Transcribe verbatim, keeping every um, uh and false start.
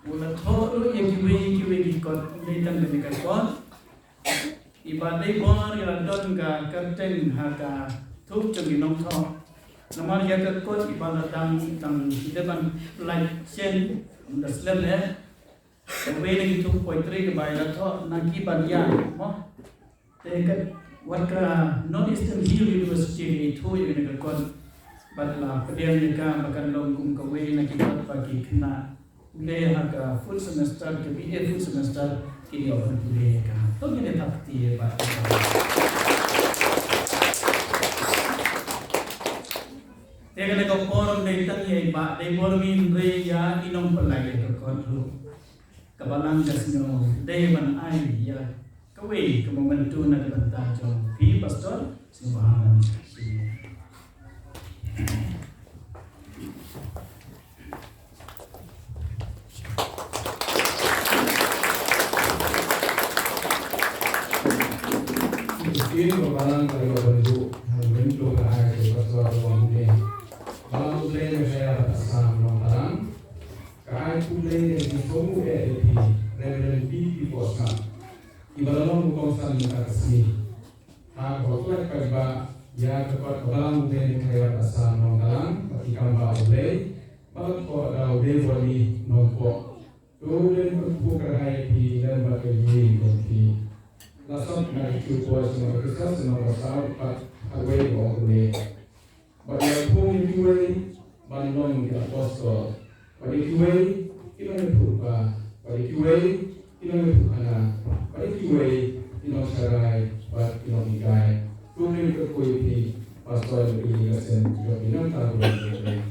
U la thoh ruh ïa kiwei kiwei ki kot, ym dei tang kane ka kot. I Bah Deibor i la don ka kyrteng ha ka thup jong ki nongthoh. Namar ïa ka kot i Bah la dang, dang dei ban lait shen, ym da slem eh. Kawei na ki thup poetry kaba i la thoh na ki ban ïa, mo. Te ka, wat ka North Eastern Hill University i thoh ïa kane ka kot. Bad la pdiang ïa ka ba kan long kum kawei na ki kot ba ki khynnah pule ha ka fourth semester, ka B A fourth semester, kin ïoh ban pule ïa ka. To ngin ïa thap kti ïa i Bah. Te kane ka por ym dei tang ïa i Bah Deibor, hynrei ïa i nongpynlait ïa ka kot ruh. Ka balang ka sngew dei ban ai ïa kawei ka memento na ka bynta jong phi, Pastor. Sngewbha. Shisien ba balang ka ïoh ban buh ha ka memento ka ai ka Pastor Wang Hynne. Balang U Blei Meghalaya bad Assam Nongtalang. Ka ai khublei ka jingthmu eh ïa phi, Reverend B P Bosngat, kiba la long u kongsan mynta ka sngi. Ha kaba pynlait paidbah ïa ka kot ka Balang U Blei Meghalaya bad Assam Nongtalang, bad ki kam bah U Blei, ba la thoh da u Deibor Nongpoh. To lem kyrkhu kyrhai ïa phi lem bad ka ïing jong phi. La sot na ki kyrkhu sha Nongpoh Khrista sha Nongpoh South, bad kawei ka ong kumne. Bad ïa phung ïa kiwei ban long ki apostol. Bad ïa kiwei ki long ïathuhlypa. Bad ïa kiwei ki long ïathuhkhana. Bad ïa kiwei ki long sharai bad ki long hikai. To ngin kyrkhu ïa phi, Pastor, ïa phi ïa ka seng jong phi nangta ruh.